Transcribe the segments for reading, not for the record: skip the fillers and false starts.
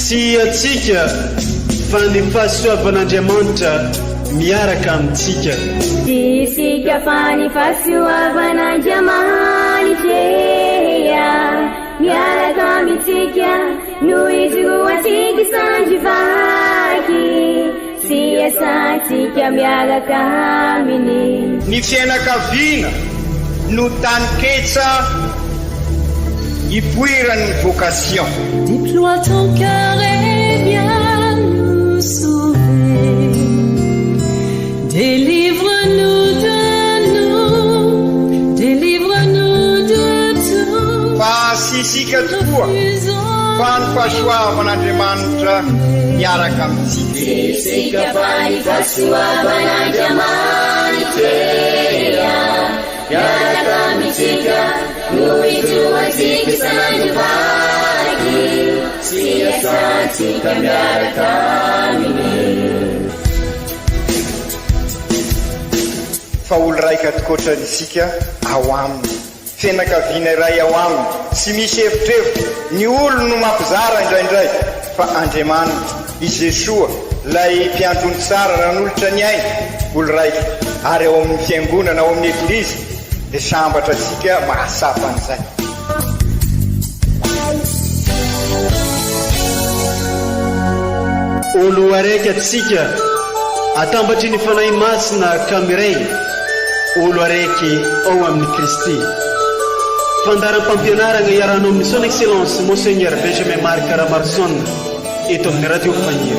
Tsy antsika fa ny fahasoavan'Andriamanitra miaraka amintsika. Tsy isika fa ny fahasoavan'Andriamanitra miaraka amintsika no ijoroantsika sandry vaky sy iasantsika miaraka aminy. Ny fiainakaviana no taninketsa ipoiran'ny vocation. Déploie ton cœur et viens nous sauver. Délivre-nous de nous, délivre-nous de tout. Fa tsy isika tokoa fa ny fahasoavan'Andriamanitra miaraka amintsika. Tsy isika fa ny fahasoavan'Andriamanitra miaraka amintsika no ijoroantsika isan'andro vaky sy iasantsika miaraka aminy. Fa olo raika tokoatrany isika ao aminy. Fianakaviana iray ao aminy, tsy misy evitrevitra, ny olony no mampizara indraindray, fa Andriamanitra, i Jesoa, ilay Mpiandry ondry tsara nanolotra ny ainy, olo raika, ary ao amin'ny Fiangonana, ao amin'ny Eglizy, dia sambatra antsika mahatsapa an'izay. Olo araiky atsika atambatry ny Fanahy Masina ka miray olo araiky ao amin'i Kristy. Fandaharam-pampianaragna iarahanao amin'ny Son Excellence Monseigneur Benjamin Marc Ramaroson eto amin'ny Radio Fagniry.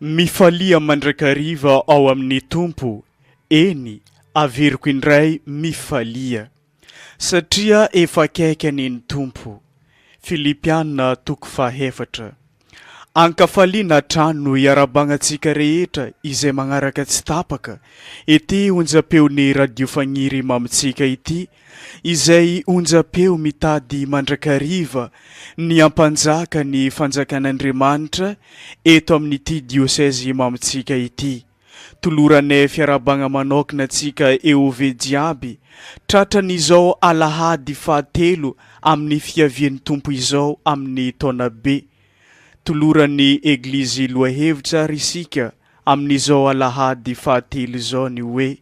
Mifalia mandrakariva ao amin'ny Tompo, eny, averiko indray, mifalia. Satria efa akaiky anie ny Tompo. Filipiana toko fahefatra. Ankafaliana hatrany no iarahabagna antsika rehetra izay magnaraka tsy tapaka ity onjam-peon'ny Radio Fagniry mamintsika ity, izay onjam-peo mitady mandrakariva ny hampanjaka ny fanjakan'Andriamanitra eto amin'ity diosezy mamintsika ity. Toloranay fiarahabagna manokana antsika EOV jiaby tratran'izao alahady fahatelo amin'ny fiavian'ny Tompo izao amin'ny taona be. Toloran'ny Eglizy lohahevitra ary isika amin'izao alahady fahatelo izao ny hoe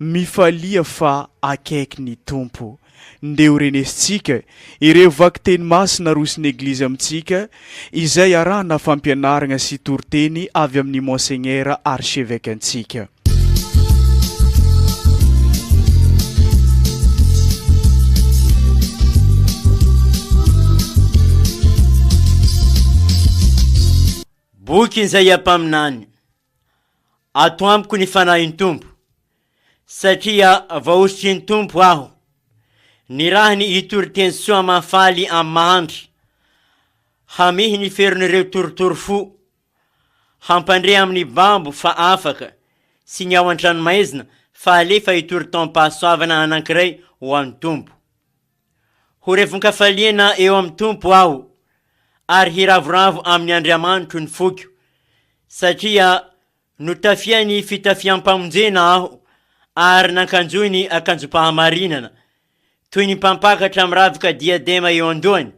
Mifalia fa akaiky ny Tompo. Ndeha ho renesintsika ireo vakiteny masina aroson'ny Eglizy amintsika izay arahana fampianaragna sy toriteny avy amin'ny Monseigneur Archevêque antsika. Boky Izaia mpaminany. Ato amiko ny Fanahin'ny Tompo, satria voahosotry ny Tompo aho. Nirahiny hitory teny soa mahafaly amin'ny mahantra, hamehy ny ferin'ireo torotoro fo, hampandre amin'ny babo fa afaka, sy ny ao an-tranomaizina fa alefa hitory taom-pahasoavana anankiray ho an'ny Tompo. Ho revon-kafaliana eo amin'ny Tompo aho, ary hiravoravo amin'ny Andriamanitro ny foko, satria notafiany fitafiam-pamonjena aho ary nankanjoiny akanjom-pahamarinana, toy ny mpampakatra miravoka diadema eo an-dohany,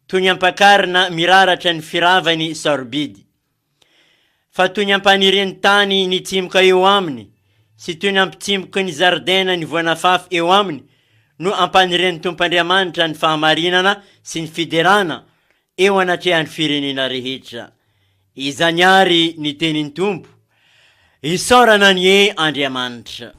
toy ny ampakarina miraratra ny firavany sarobidy. Fa toy ny ampanirian'ny tany ny tsimoka eo aminy, sy toy ny ampitsimoky ny zaridaina ny voa nafafy eo aminy, no ampanirian'ny Tompo Andriamanitra ny fahamarinana sy ny fiderana eo anatrehan'ny firenena rehetra. Izany àry ny tenin'ny Tompo. Isaorana anie Andriamanitra.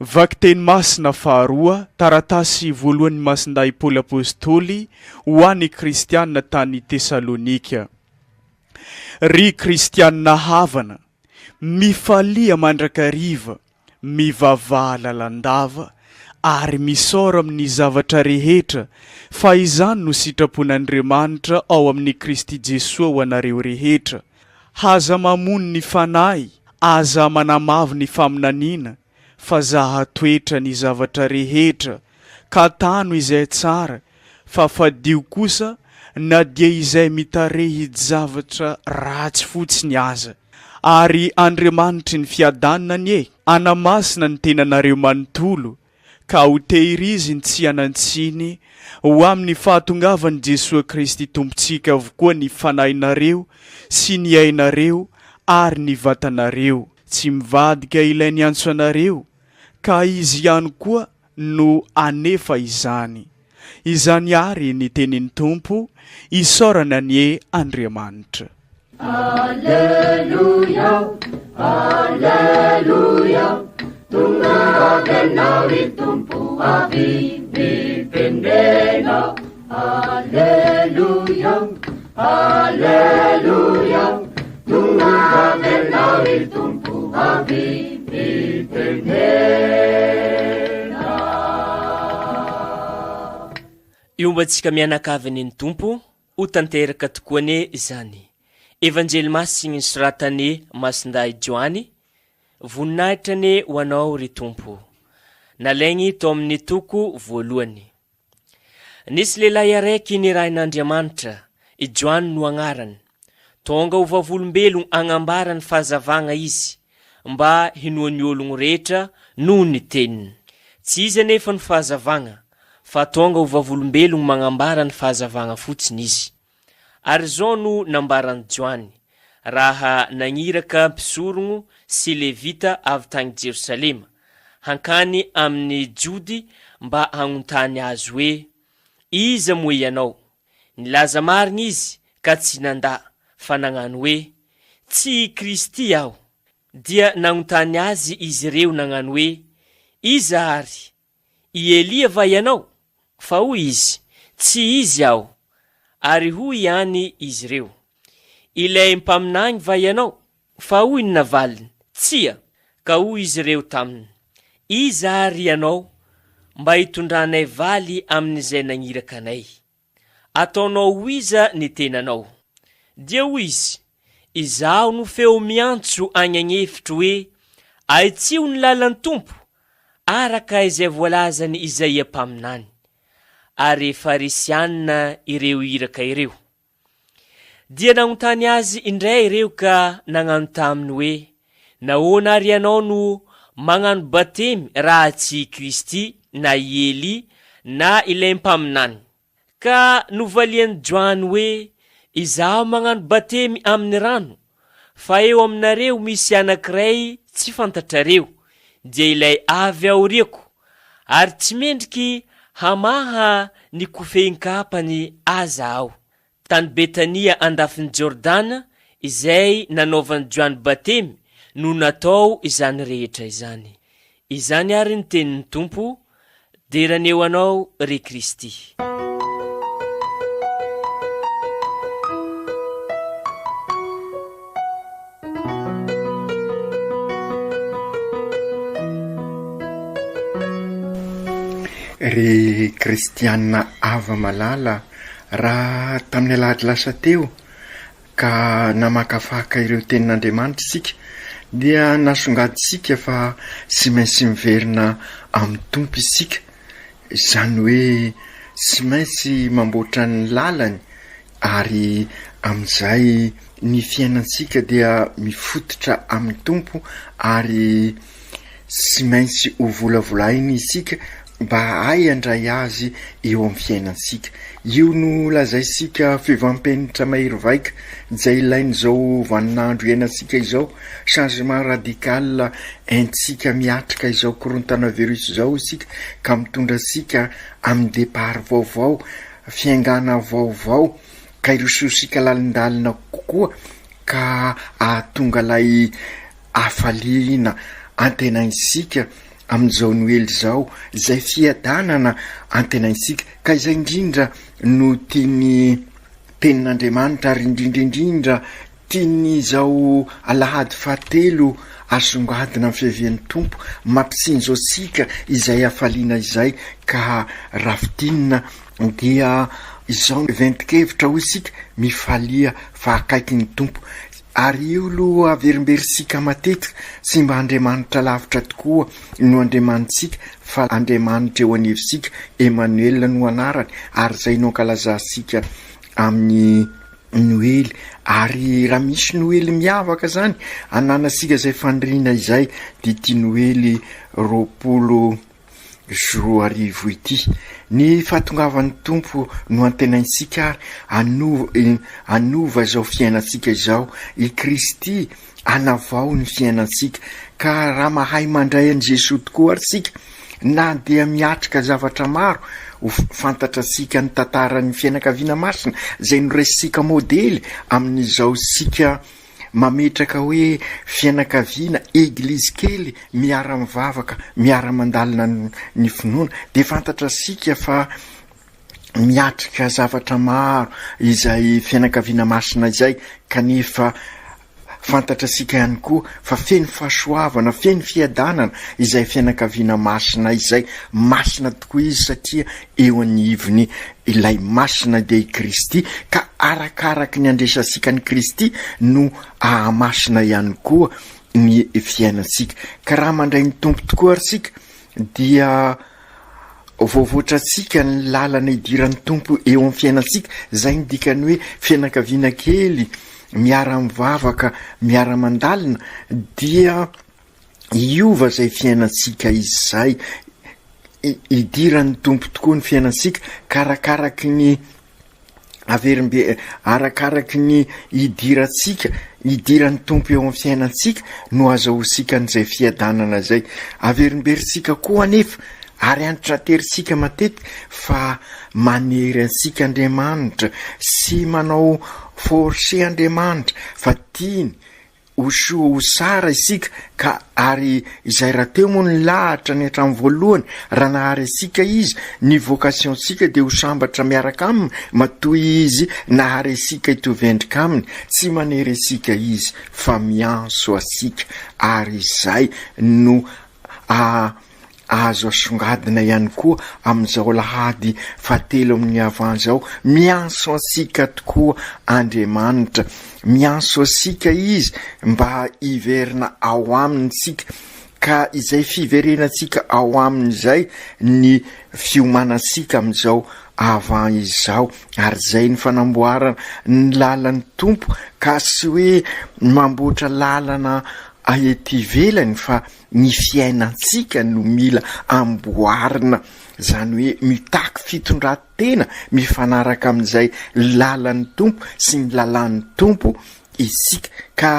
Vakiteny masina faharoa, taratasy voalohan'i Masindahy Paoly Apostoly ho an'ny kristiana tany Tesalonika. Ry kristiana havana, mifalia mandrakariva, mivavaha lalandava, ary misaora amin'ny zavatra rehetra, fa izany no sitrapon'Andriamanitra ao amin'i Kristy Jesoa ho anareo rehetra. Aza mamono ny fanahy, aza manamavo ny faminaniana, fa zaha toetra ny zavatra rehetra, ka tano izay tsara, fa fadio kosa na dia izay mitarehi-javatra ratsy fotsiny aza. Ary Andriamanitry ny fiadanana anie hanamasina ny tenanareo manontolo, ka ho tehiriziny tsy hanan-tsiny ho amin'ny fahatongavan'i Jesoa Kristy Tompontsika avokoa ny fanahinareo sy ny ainareo ary ny vatanareo. Tsy mivadika ilay niantso anareo, ka Izy ihany koa no hanefa izany. Izany àry ny tenin'ny Tompo, isaorana anie Andriamanitra. Aleloia, Aleloia, tonga avy Ianao ry Tompo avy mitenena. Aleloia, Aleloia, tonga avy Ianao ry Tompo avy mitenena. Iombantsika mianakavy anie ny Tompo, ho tanteraka tokoa anie izany. Evanjely Masiny nosoratan'i Masindahy Joany, Voninahitra anie ho Anao ry Tompo. Nalaigny tao amin'ny toko voalohany. Nisy lehilahy araiky nirahin'Andriamanitra, i Joany no agnarany. Tonga ho vavolombelogno hagnambara ny fahazavagna izy, mba hinoan'ny ologno rehetra noho ny teniny. Tsy izy anefa no fahazavagna, fa tonga ho vavolombelogno magnambara ny fahazavagna fotsiny izy. Ary izao no nambaran'i Joany, raha nagniraka mpisorogno sy Levita avy tagny Jerosalema, hankany amin'ny Jody mba hagnontany azy hoe, Iza moa ianao? Nilaza marigny izy ka tsy nandà, fa nagnano hoe, Tsy i Kristy aho. Dia nagnontany azy izy ireo nagnano hoe, Iza àry? I Elia va ianao? Fa hoy izy, Tsy izy aho. Ary hoy ihany izy ireo, Ilay mpaminany va ianao? Fa hoy ny navaliny, Tsia. Ka hoy izy ireo taminy, Iza àry ianao, mba hitondranay valy amin'izay nagniraka anay? Ataonao ho iza ny tenanao? Dia hoy izy, Izaho no feo miantso any agn'efitro hoe, Ahitsio ny lalan'ny Tompo, araka izay voalazan'i Izaia mpaminany. Ary Farisianina ireo iraka ireo. Dia nagnontany azy indray ireo ka nagnano taminy hoe, Nahoana àry ianao no magnano batemy raha tsy i Kristy na i Elia na ilay mpaminany? Ka novalian'i Joany hoe, Izaho magnano batemy amin'ny rano, fa eo aminareo misy anankiray tsy fantatrareo, dia ilay avy aoriako, ary tsy mendriky hamaha ny kofehin-kapany aza aho. Tany Betania andafin'i Jordana, izay nanaovan'i Joany batemy, no natao izany rehetra izany. Izany àry ny tenin'ny Tompo, Dera anie ho Anao, ry Kristy. Ry kristiana hava-malala, raha tamin'ny alahady lasa teo ka namakafaka ireo tenin'Andriamanitra isika dia nasongadintsika fa tsy maintsy miverina amin'ny Tompo isika. Izany hoe tsy maintsy mamboatra ny lalany ary amin'izay ny fiainantsika dia mifototra amin'ny Tompo ary tsy maintsy ho volavolaina isika mba hahay handray Azy eo amin'ny fiainantsika. Io no lazaintsika fiovam-penitra mahery vaika izay ilain'izao vaninandro iainantsika izao, changement radical entintsika miatrika izao korontana virus izao isika ka mitondra antsika amin'ny départ vaovao, fiaingàna vaovao ka hirososika lalindalina kokoa ka ahatonga ilay hafaliana antenaintsika amin'izao Noely izao, izay fiadanana antenaintsika, ka izay indrindra no tian'ny Tenin'Andriamanitra ary indrindra indrindra tian'izao alahady fahatelo asongadina amin'ny fiavian'ny Tompo, mampitsinjo antsika izay hafaliana izay, ka raha fintinina dia izao ny ventin-kevitra hoy isika, mifalia fa akaiky ny Tompo. Ary io lo averimberintsika matetika, tsy mba Andriamanitra lavitra tokoa no Andriamanitsika fa Andriamanitra eo anivontsika, Emmanuel no anarany, ary izay no ankalazantsika amin'ny Noely. Ary raha misy Noely miavaka izany, ananantsika izay faniriana izay, dia ity Noely 2020 ity. Ny fahatongavan'ny Tompo no antenaintsika ary hanova hanova izao fiainantsika izao. I Kristy hanavao ny fiainantsika. Ka raha mahay mandray an'i Jesoa tokoa ary isika, na dia miatrika zavatra maro, ho fantatratsika ny tantaran'ny fianakaviana masina izay noraisintsika modely amin'izao isika Mametraka hoe fianakaviana, eglizy kely miara-mivavaka, miara-mandalina ny finoana, dia fantatrasika fa miatrika zavatra maro izay fianakaviana masina izay, kanefa fantatrasika ihany koa fa feno fahasoavana, feno fiadanana izay fianakaviana masina izay. Masina tokoa izy satria eo anivony ilay masina dia i Kristy, ka arakaraky ny andresantsika an'i Kristy no ahamasina ihany koa ny fiainantsika. Ka raha mandray ny Tompo tokoa ary isika dia voavoatrantsika ny lalana idiran'ny Tompo eo amin'ny fiainantsika, izay ny dikan'ny hoe fianakaviana kely miara-mivavaka, miara-mandalina dia hiova izay fiainantsika izay, hidiran'ny Tompo tokoa ny fiainantsika ka arakaraky ny averimbe arakaraky ny hidirantsika, hidiran'ny Tompo eo amin'ny fiainantsika no azahoantsika an'izay fiadanana izay. Averimberintsika koa anefa ary antitranterintsika matetika fa manery antsika Andriamanitra sy manao force Andriamanitra fa tiany Ho soa ho tsara isika ka ary izay rahateo moa ny lahatra ny hatramin'ny voalohany raha nahary antsika izy, ny vocation-tsika dia ho sambatra miaraka aminy matoa izy nahary antsika hitovy endrika aminy, tsy manery antsika izy fa miantso antsika ary izay no a Azo asongadina ihany koa amin'izao alahady fahatelo amin'ny Avant izao, miantso antsika tokoa Andriamanitra. Miantso antsika Izy mba hiverina ao Aminy isika, ka izay fiverenantsika ao Aminy izay ny fiomanantsika amin'izao Avant izao, ary izay ny fanamboarana ny lalan'ny Tompo, ka tsy hoe mamboatra lalana ety ivelany fa Ny fiainantsika no mila amboarina, izany hoe mitaky fitondran-tena mifanaraka amin'izay lalan'ny Tompo sy ny lalàn'ny Tompo isika, ka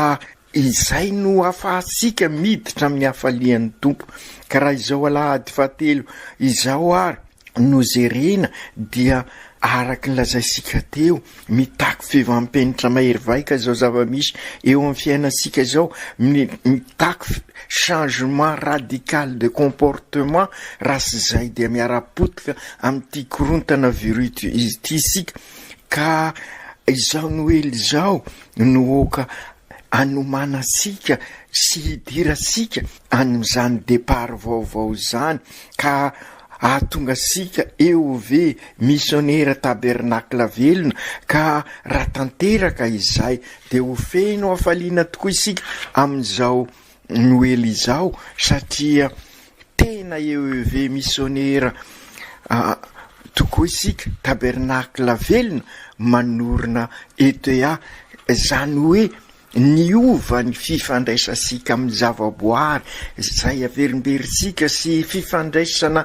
izay no ahafahantsika miditra amin'ny hafalian'ny Tompo. Ka raha izao alahady fahatelo izao ary no jerena dia araka ny lazaintsika teo, mitaky fiovam-penitra mahery vaika izao zava-misy eo amin'ny fiainantsika izao, mitaky changement radical de comportement, raha tsy izay dia miara-potika amin'ity korontana virus ity isika, ka izao Noely izao no aoka hanomanantsika sy hidirantsika amin'izany départ vaovao izany ka hahatonga antsika EOV Misionera Tabernacle velona ka raha tanteraka izay dia ho feno hafaliana tokoa isika amin'izao Noely izao satria tena EOV Misionera. tokoa isika, Tabernacle velona manorina ETA, izany hoe niova ny fifandraisantsika amin'ny zavaboary izay averimberintsika sy fifandraisana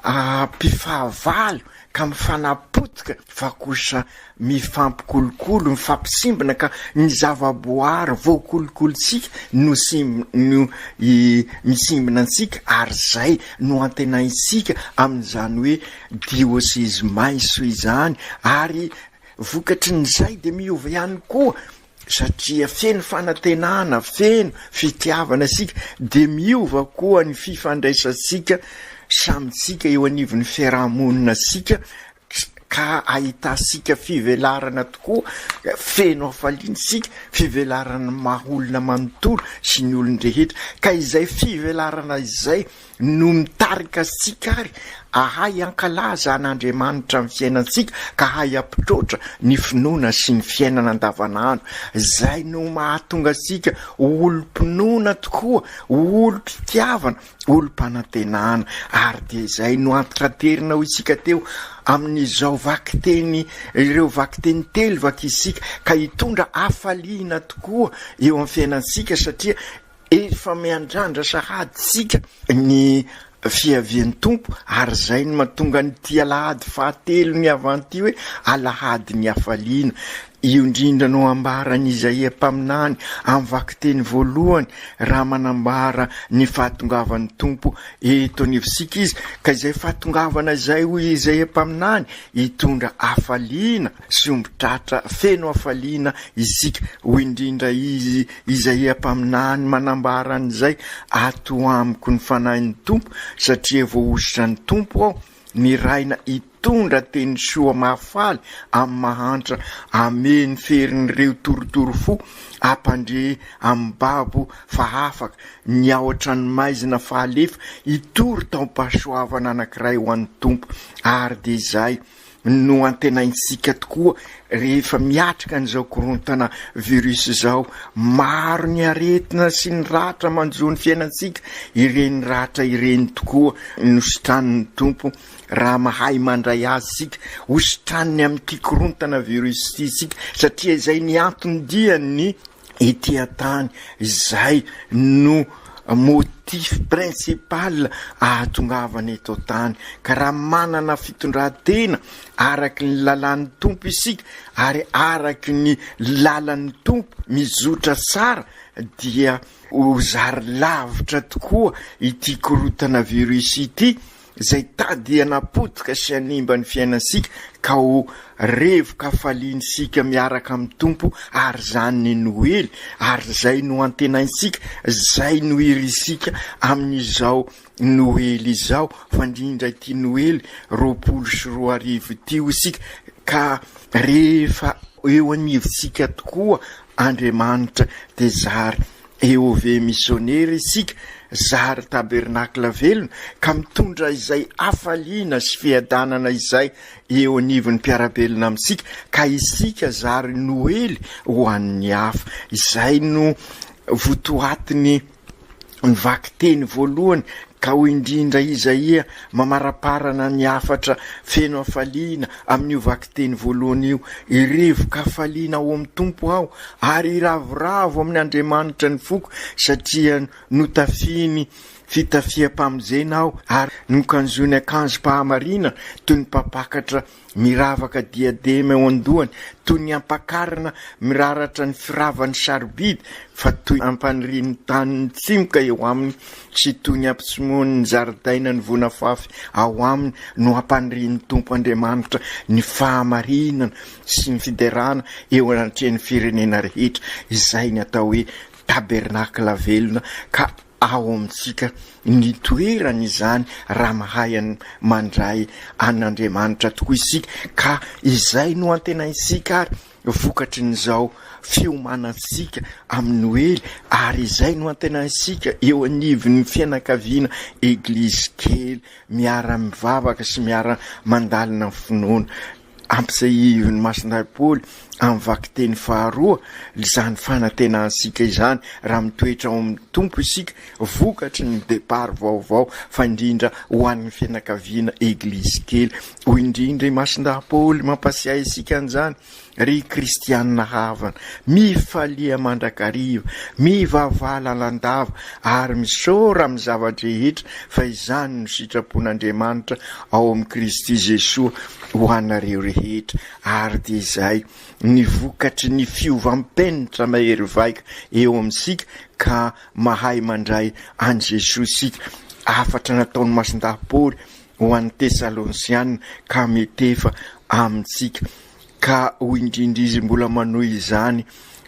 mpifahavalo ka mifanapotika fa kosa mifampikolokolo, mifampisimbina ka ny zavaboary voakolokolotsika no sim- no misimbina antsika ary zay no antenaintsika amin'izany hoe diosezy maiso izany ary vokatrin'izay dia miova ihany koa satria feno fanantenana, feno fitiavana isika dia miova koa ny fifandraisantsika samintsika eo anivon'ny fiarahamonina sika ka ahitantsika fivelarana tokoa, feno hafaliana isika, fivelaran'ny maha olona manontolo sy ny olon-drehetra, ka izay fivelarana izay no mitarika antsika ary ahay hankalaza an'Andriamanitra amin'ny fiainantsika ka hahay hampitroatra ny finoana sy ny fiainana andavanandro, izay no mahatonga antsika ho olom-pinoana tokoa, ho olom-pitiavana, olom-panantenana, ary dia izay no antitraterina ho isika teo amin'izao vakiteny ireo vakiteny telo vakisika ka hitondra hafaliana tokoa eo amin'ny fiainantsika satria efa miandrandra sahady isika ny fiavian'ny Tompo ary izay no mahatonga an'ity alahady fahatelo ny avanty hoe alahady ny hafaliana. Io indrindra no ambaran'i Izaia mpaminany amin'ny vakiteny voalohany raha manambara ny fahatongavan'ny Tompo eto anivontsika izy, ka izay fahatongavana izay hoy Izaia mpaminany hitondra hafaliana sy omby tratra feno hafaliana isika, hoy indrindra izy Izaia mpaminany manambara an'izay, Ato amiko ny Fanahin'ny Tompo satria voahosotra ny Tompo aho, Nirahina hitondra teny soa mahafaly amin'ny mahantra, hamehy ny ferin'ireo torotoro fo, hampandre amin'ny babo fa afaka, ny ao an-tranomaizina fa alefa, hitory taom-pahasoavana anankiray ho an'ny Tompo. Ary dia izay no antenaintsika tokoa rehefa miatrika an'izao korontana virus izao. Maro ny aretina sy ny ratra manjo ny fiainantsika, ireny ratra ireny tokoa no sitranin'ny Tompo raha mahay mandray azy isika. Ho sitraniny amin'ity korontana virus ity isika satria izay ny anton-dian'ny ety an-tany, izay no motif principal ahatongavana eto an-tany, ka raha manana fitondran-tena araky ny lalàn'ny Tompo isika ary araky ny lalan'ny Tompo mizotra tsara dia ho zary lavitra tokoa ity korontana virus ity izay tady hanapotika sy hanimba ny fiainantsika ka ho revo-kafaliantsika miaraka amin'ny Tompo ary izany ny Noely ary izay no antenaintsika, izay no irintsika amin'izao Noely izao fa indrindra ity Noely 2020 ity hoy isika ka rehefa eo anivontsika tokoa Andriamanitra dia zary EOV Misionera isika, zary tabernakla velona ka mitondra izay hafaliana sy fiadanana izay eo anivon'ny mpiara-belona amintsika, ka isika zary Noely ho an'ny hafa. Izay no votoatin'ny ny vakiteny voalohany ka hoy indrindra Izaia mamaraparana ny hafatra feno hafaliana amin'io vakiteny voalohany io, Hirevoka hafaliana ao amin'ny Tompo aho, ary hiravoravo amin' Andriamanitra ny foko, satria notafiany fitafiam-pamonjena aho, ary nokanjoiny akanjom-pahamarinana toy ny mpampakatra Miravaka diadema eo an-dohany, toy ny ampakarina miraratra ny firavany sarobidy, fa toy ampanirian'ny tany ny tsimoka eo aminy sy toy ny ampitsimohan'ny zaridaina ny vonafafy ao aminy no ampanirian'ny Tompo Andriamanitra ny fahamarinana sy ny fiderana eo anatrehan'ny firenena rehetra, izay ny atao hoe tabernakla velona ka ao amintsika ny toerany izany raha mahay mandray an'Andriamanitra tokoa isika ka izay no antenaintsika ary vokatrin'izao fiomanantsika amin'ny Noely ary izay no antenaintsika eo anivon'ny fianakaviana Eglizy kely miara-mivavaka sy miara-mandalina ny finoana. Ampisehivin'i Masindahy Paoly amin'ny vakiteny faharoa izany fanantenantsika izany raha mitoetra ao amin'ny Tompo isika, vokatry ny départ vaovao fa indrindra ho an'ny fianakaviana Eglizy kely. Hoy indrindra i Masindahy Paoly mampasiahy antsika an'izany, Ry kristianina havana, mifalia mandrakariva, mivavaha lalandava ary misaora amin'ny zava-drehetra fa izany no sitrapon'Andriamanitra ao amin'i Kristy Jesoa ho anareo rehetra. Ary dia izay ny vokatry ny fiovam-penitra mahery vaika eo amintsika ka mahay mandray an'i Jesoa isika. Hafatra nataon'i Masindahy Paoly ho an'ny Tesalonisiana ka mitefa amintsika. Ka hoy indrindra izy mbola manohy izany,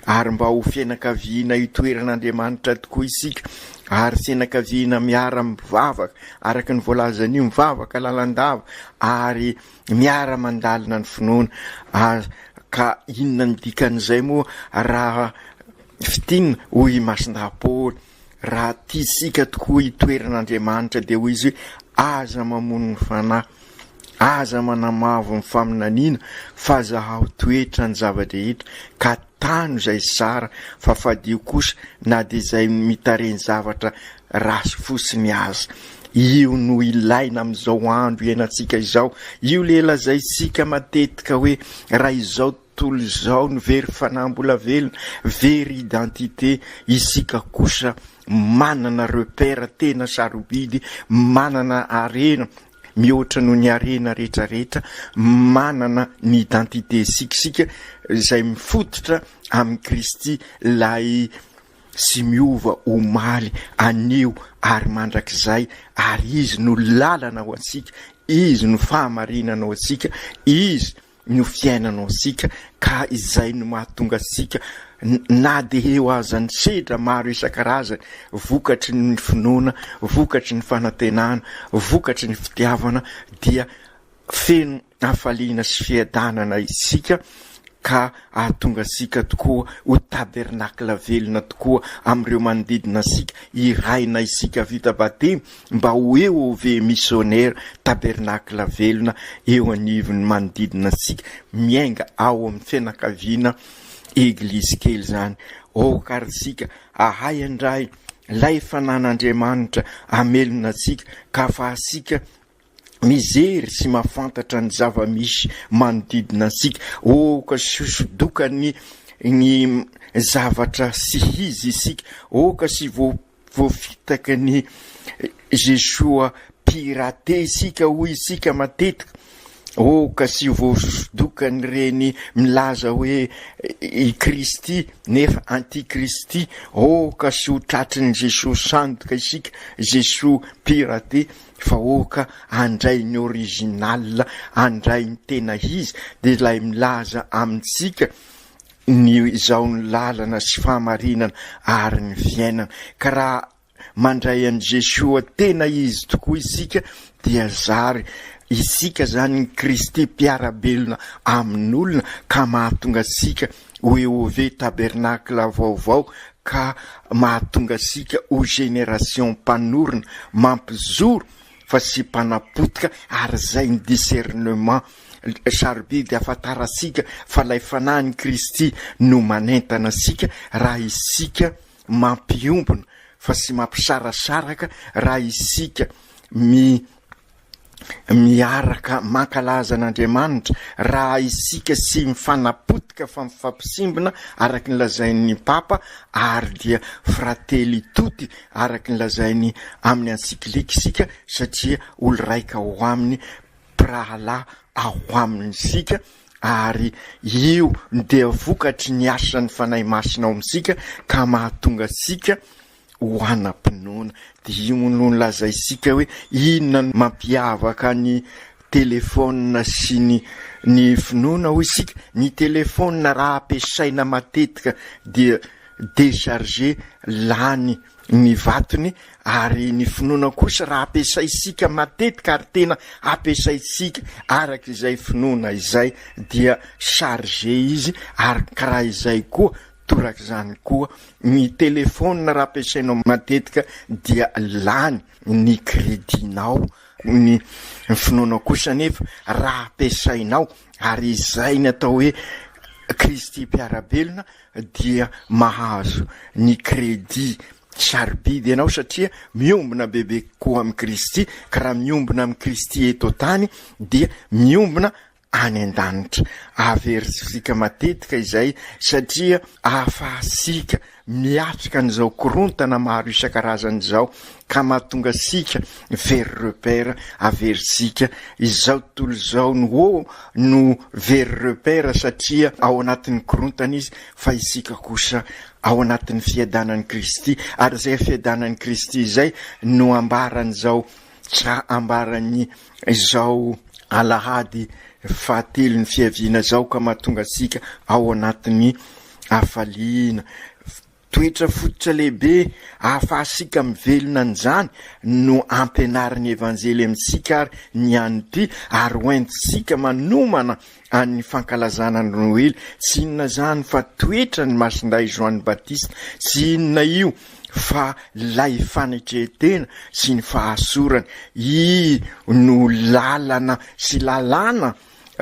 ary mba ho fianakaviana itoeran'Andriamanitra tokoa isika, ary fianakaviana miara-mivavaka, araka ny voalazan'io, mivavaka lalandava, ary miara-mandalina ny finoana. Ary ka inona ny dikan'izay moa raha fintinina? Hoy i Masindahy Paoly, raha tiantsika tokoa hitoeran'Andriamanitra dia hoy izy hoe, aza mamono ny fanahy, aza manamavo ny faminaniana, fa zahao toetra ny zava-drehetra, ka tano izay tsara, fa fadio kosa na dia izay mitarehy zavatra ratsy fotsiny aza. Io no ilaina amin'izao andro iainantsika izao. Io le lazaintsika matetika hoe raha izao tontolo izao no very fanahy mbola velona, very identité, isika kosa manana repère tena sarobidy, manana harena mihoatra noho ny harena rehetrarehetra, manana ny identité-sika isika izay mifototra amin'i Kristy, ilay tsy miova omaly, anio ary mandrakizay, ary Izy no lalana ho antsika, Izy no fahamarinana ho antsika, Izy no fiainana ho antsika, ka izay no mahatonga antsika na dia eo aza ny sedra maro isan-karazany vokatry ny finoana, vokatry ny fanantenana, vokatry ny fitiavana dia feno hafaliana sy fiadanana isika ka hahatonga antsika tokoa ho tabernakla velona tokoa amin'ireo manodidina antsika, hiraina isika vita batemy mba ho EOV misionera, tabernakla velona eo anivon'ny manodidina antsika, miainga ao amin'ny fianakaviana eglizy kely izany. Aoka ary isika hahay handray ilay fanan'Andriamanitra hamelona antsika ka ahafahantsika mijery sy mahafantatra ny zava-misy manodidina antsika. Oh, ka sosodokan'ny ny zavatra sy izy isika. Oh, ka sy voafitaka ny Jesoa pirate isika, hoy isika matetika. Oh, ka sy voasodokan'ireny milaza hoe i Kristy nefa antikristy. Oh, ka sy ho tratrin'ny Jesoa sandoka isika, Jesoa pirate. Vahoaka handray ny original, handray ny tena izy, dia ilay milaza amintsika ny izao ny lalana sy fahamarinana ary ny fiainana. Ka raha mandray an'i Jesoa tena izy tokoa isika dia zary isika zany ny Kristy mpiara-belona amin'olona ka mahatonga antsika ho EOV Tabernacle vaovao ka mahatonga antsika ho génération mpanorina, mampijoro fa tsy mpanapotika ary izay ny discernement sarobidy ahafantarantsika fa ilay Fanahin'i Kristy no manentana antsika raha isika mampiombona fa tsy mampisarasaraka, raha isika mi miaraka mankalaza an'Andriamanitra raha isika tsy mifanapotika fa mifampisimbina araka ny lazain'ny Papa ary dia fratelli tutti araka ny lazainy amin'ny encyclique isika satria olo raika ao aminy mpirahalahy ao aminy isika ary io dia vokatry ny asan'ny Fanahy Masina ao amintsika ka mahatonga antsika ho anam-pinoana. Dia io no nolazaintsika hoe inona no mampiavaka ny telefaonina sy ny ny finoana hoy isika. Ny telefaonina raha ampiasaina matetika dia déchargé, lany ny vatony, ary ny finoana kosa raha ampiasaintsika matetika ary tena ampiasaintsika araka izay finoana izay dia chargé izy, ary karaha izay koa Torak'izany koa, ny telefaonina raha ampiasainao matetika dia lany ny crédit-nao, ny finoanao kosa anefa raha ampiasainao, ary izay ny atao hoe Kristy mpiara-belona dia mahazo ny crédit sarobidy ianao satria miombona bebe kokoa amin'i Kristy, ka raha miombona amin'i Kristy eto an-tany dia miombona any an-danitra. Averintsika matetika izay satria ahafahantsika miatrika an'izao korontana maro isan-karazany izao ka mahatonga antsika very repère, averintsika izao tontolo izao no ho no very repère satria ao anatin'ny korontana izy fa isika kosa ao anatin'ny fiadanan'i Kristy ary izay fiadanan'i Kristy izay no ambaran'izao Sa ambaran'ny izao alahady fahatelon'ny fiaviana izao ka mahatonga antsika ao anatin'ny hafaliana. Toetra fototra lehibe ahafahantsika mivelona an'izany no ampianarin'ny Evanjely amintsika ary ny an'ity ary hoentintsika manomana an'ny fankalazana ny Noely. Tsy inona izany fa toetran'i Masindahy Joany Batista. Tsy inona io fa lay fanetren-tena sy ny fahasorana. I no lalana sy lalàna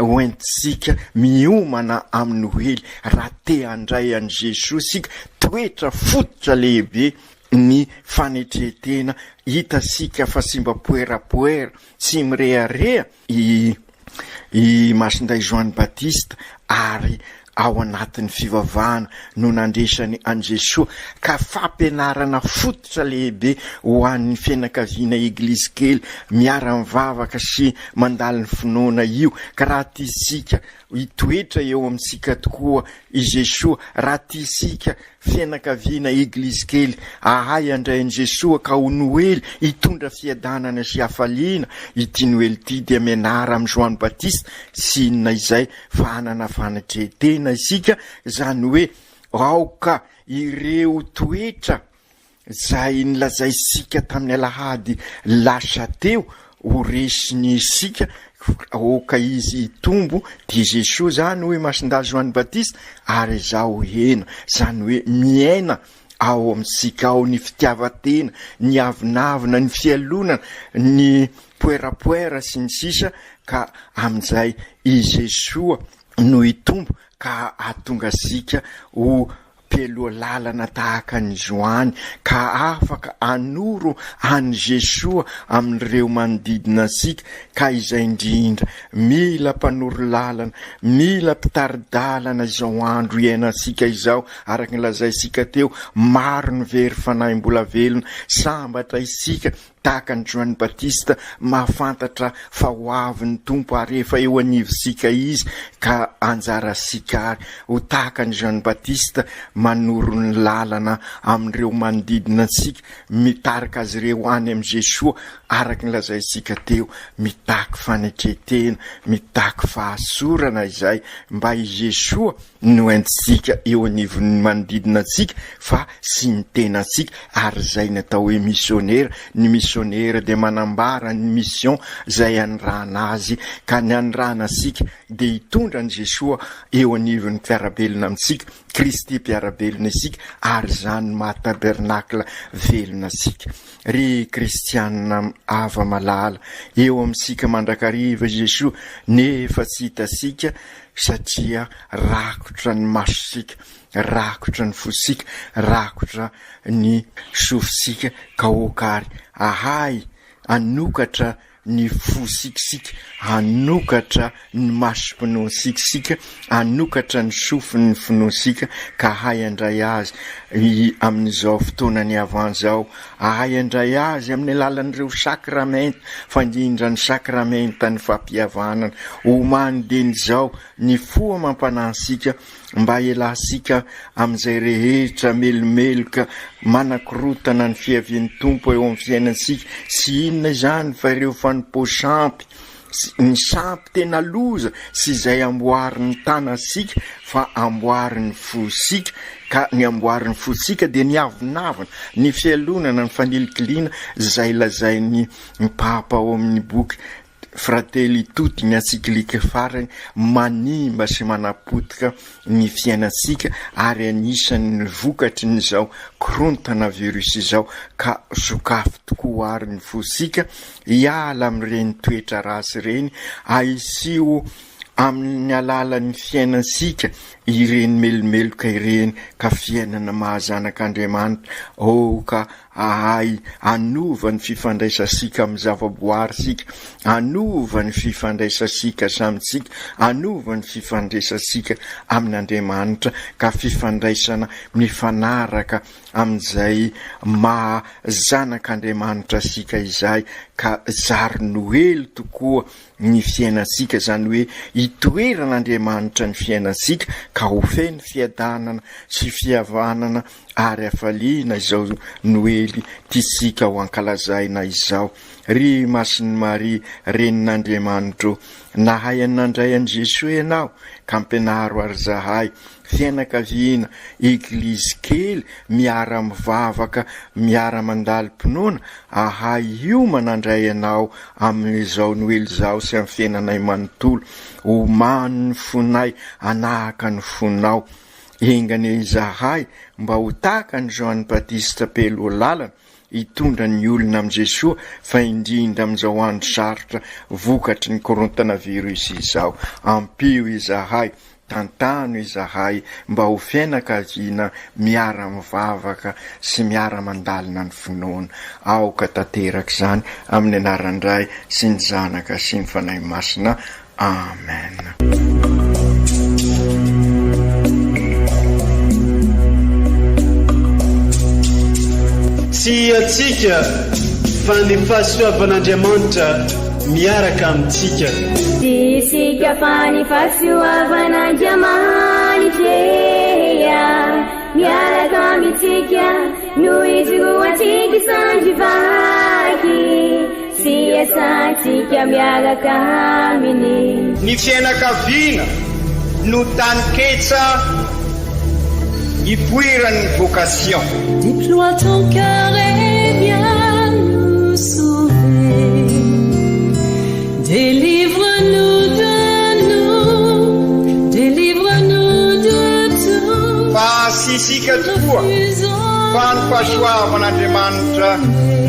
hoentintsika miomana amin'ny Noely raha te handray an'i Jesoa isika. Toetra fototra lehibe ny fanetren-tena. Hitantsika fa tsy mba poerapoera, tsy mirehareha i i Masindahy Joany Batista ary ao anatin'ny fivavahana no nandresany an'i Jesoa ka fampianarana fototra lehibe ho an'ny fianakaviana Eglizy kely miara-mivavaka sy mandalo ny finoana io ka raha tiantsika hitoetra eo amintsika tokoa i Jesoa raha tiantsika Fianakaviana Eglizy kely ahay handray an'i Jesoa ka ho Noely hitondra fiadanana sy hafaliana ity Noely ity dia mianara amin'i Joany Batista sy inona izay fa hanana fanetren-tena isika izany hoe aoka ireo toetra izay nolazaintsika tamin'ny alahady lasa teo ho resiny isika, aoka izy hitombo, dia Jesoa izany hoy Masindahy Joany Batista, ary izaho hena, izany hoe miaina ao amintsika ao ny fitiavan-tena, ny avonavona, ny fialonana, ny poerapoera sy ny sisa ka amin'izay i Jesoa no hitombo ka hahatonga antsika ho Mpialoha lalana tahaka an'i Joany ka afaka hanoro an'i Jesoa amin'ireo manodidina antsika ka izay indrindra mila mpanoro lalana, mila mpitari-dalana izao andro iainantsika izao araka ny lazaintsika teo, maro ny very fanahy mbola velona, sambatra isika Tahaka an'i Joany Batista, mahafantatra fa ho avy ny Tompo ary efa eo anivontsika Izy, ka anjarantsika ary ho tahaka an'i Joany Batista, manoro ny lalana amin'ireo manodidina antsika, mitarika azy ireo any amin'i Jesoa, araka ny lazaintsika teo, mitaky fanetren-tena, mitaky fahatsorana izay mba i Jesoa no entintsika eo anivon'ny manodidina antsika fa sy ny tenantsika ary izay ny atao hoe misionera, ny misionera dia manambara ny mission izay anirahana azy ka ny anirahana antsika dia hitondra an'i Jesoa eo anivon'ny mpiara-belona amintsika, Kristy mpiara-belona isika ary izany no maha tabernacle velona antsika. Ry kristiana hava-malala, eo amintsika mandrakariva Jesoa nefa tsy hitantsika satria rakotra ny masontsika, rakotra ny fontsika, rakotra ny sofintsika ka aoka ary ahay hanokatra ny fosika isika, hanokatra ny masom-pinoantsika isika, hanokatra ny sofin'ny finoantsika ka hahay handray azy amin'izao fotoanan'ny avant izao, hahay handray azy amin'ny alalan'ireo sakramenta, fa indrindra ny sakramentan'ny fampihavanana. Omany dieny izao ny fo amam-panahintsika mba hialantsika amin'izay rehetra melomeloka manakorontana ny fiavian'ny Tompo eo amin'ny fiainantsika, tsy inona izany fa ireo fanompoan-sampy, ny sampy tena loza sy izay amboarin'ny tanantsika fa amboarin'ny fosika, ka ny amboarin'ny fosika dia ny avonavona, ny fialonana, ny fanilikiliana izay lazain'ny Papa ao amin'ny boky Fratelli Tutti, ny antsiklika farany, manimba sy manapotika ny fiainantsika ary anisan'ny vokatry ny izao korontana virus izao ka sokafy tokoa ary ny fosika hiala amin'ireny toetra ratsy ireny, ahisio. amin'ny alalan'ny fiainantsika ireny melomeloka ireny ka fiainana maha zanak'Andriamanitra. Aoka hahay hanova ny fifandraisantsika amin'ny zavaboary isika, hanova ny fifandraisantsika samy tsika, hanova ny fifandraisantsika amin'Andriamanitra ka fifandraisana mifanaraka amin'izay maha zanak'Andriamanitra antsika izay ka zary Noely tokoa ny fiainantsika, izany hoe itoeran'Andriamanitra ny fiainantsika ka ho feno fiadanana sy fihavanana ary hafaliana izao Noely tiantsika ho ankalazaina izao. Ry Masin'i Maria, Renin'Andriamanitro, nahay nandray an'i Jesoa ianao, ka ampianaro ary zahay, fianakaviana, Eglizy kely, miara mivavaka, miara mandalim-pinoana, ahay hiomana handray anao amin'izao Noely izao sy amin'ny fiainanay manontolo. Omano ny fonay hanahaka ny fonao. Enga anie izahay mba ho tahaka an'i Joany Batista mpialoha lalana hitondra ny olona amin'i Jesoa fa indrindra amin'izao andro sarotra vokatry ny korontana virus izao. Ampio izahay, tantano izahay mba ho fianakaviana miara-mivavaka sy miara-mandalina ny finoana. Aoka tanteraka izany amin'ny anaran'ny Ray sy ny Zanaka sy ny Fanahy Masina. Amen. Tsy antsika fa ny fahasoavan'Andriamanitra miaraka amintsika. Tsy isika fa ny fahasoavan'Andriamanitra miaraka amintsika no ijoroantsika sandry vaky. Sy iasantsika miaraka aminy. Ny fiainakaviana no taninketsa ipoiran'ny vocation. Déploie ton cœur et viens nous sauver. Délivre-nous de nous, délivre-nous de tout. Fa tsy isika tokoa fa ny fahasoavan'Andriamanitra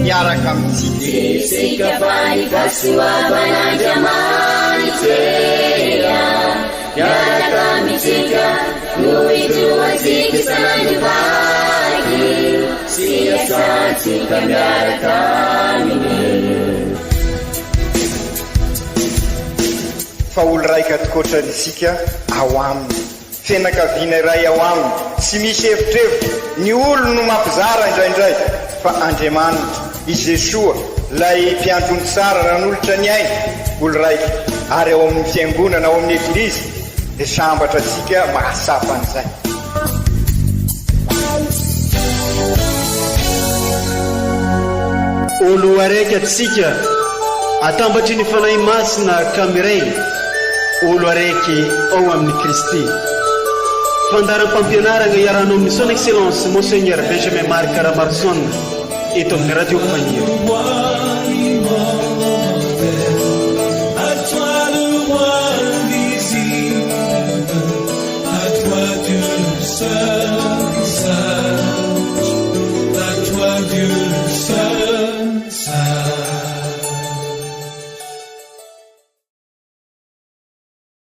miaraka amintsika. Tsy isika fa ny fahasoavan'Andriamanitra miaraka amintsika no ijoroantsika isan'andro vaky sy iasantsika miaraka aminy. Fa olo raika tokoatra isika ao aminy. Fianakaviana iray ao aminy, tsy misy evitrevitra, ny olony no mampizara indraindray, fa Andriamanitra, i Jesoa, ilay Mpiandry ondry tsara nanolotra ny ainy, olo raika, ary ao amin'ny Fiangonana, ao amin'ny Eglizy, dia sambatra antsika mahatsapa an'izay. Olo araiky atsika atambatry ny Fanahy Masina ka miray olo araiky ao amin'i Kristy. Fandaharam-pampianaragna iarahanao amin'ny Son Excellence Monseigneur Benjamin Marc Ramaroson eto amin'ny Radio Faniry.